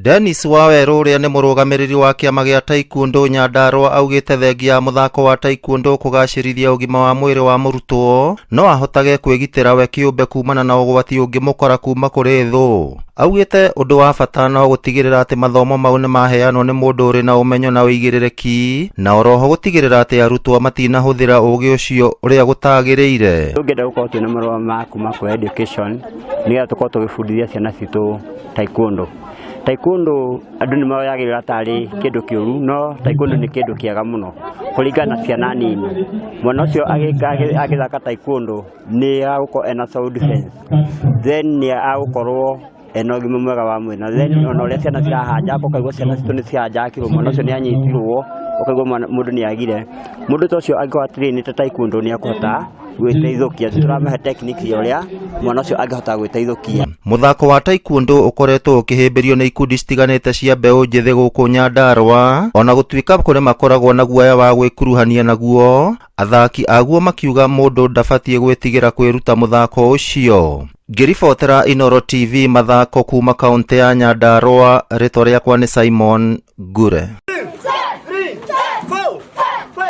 Dennis Wawerũ ũrĩa nĩ mũrũgamĩrĩri wa kĩama gĩa Taekwondo Nyandarua augĩte thengia ya mũthako wa Taekwondo kũgacĩrithia ũgima wa mwĩrĩ wa mũrutwo no ahotage kwĩgitĩra we kĩũmbe kumana na ũgwati ũngĩmũkora kuma kũrĩ thũ. Augĩte ũndũ wa bata no gũtigĩrĩra atĩ mathomo mau nĩ maheanwo nĩ mũndũ ũrĩ na ũmenyo na ũigĩrĩrĩki na oroho gũtigĩrĩra atĩ arutwo matinahũthĩra ũgĩ ũcio ũrĩa gũtagĩrĩire. Tũngĩenda gũkorwo twĩna marũa ma kuma kwĩ education nĩgetha tũkorwo tũgĩbundithia ciana citũ taekwondo. Taekwondo andũ nĩ moyagĩrĩra tarĩ kĩndũ kĩũru no taekwondo nĩ kĩndũ kĩega mũno kũringana na ciana nini. Mwana ũcio agĩthaka taekwondo nĩ agũkorwo ena self defense, then nĩ agũkorwo ena ũgima mwega wa mwĩrĩ na then ona ũrĩa ciana cirahanjaka ũkaigua ciana citũ nĩ cihanjakirwo mwana ũcio nĩ anyitirwo ũkaigua mũndũ nĩ agire. Mũndũ ta ũcio angĩkorwo atrainĩte taekwondo nĩ akũhota gwĩteithũkia. Tũramahe technique ya ũrĩa mwana ũcio angĩhota gwĩteithũkia. Mũthako wa taekwondo ũkoretwo ũkĩhĩmbĩrio nĩ ikundi citiganĩte cia mbeũ njĩthĩ gũkũ Nyandarua, ona gũtuĩka kũrĩ makoragwo na guoya wa gwĩkuruhania naguo, athaki aguo makiuga mũndũ ndabatiĩ gwĩtigĩra kwĩruta mũthako ũcio. Ngĩribotera Inooro TV mathako kuma kaũntĩ ya Nyandarua, rĩtwa rĩakwa nĩ Simon Ngure.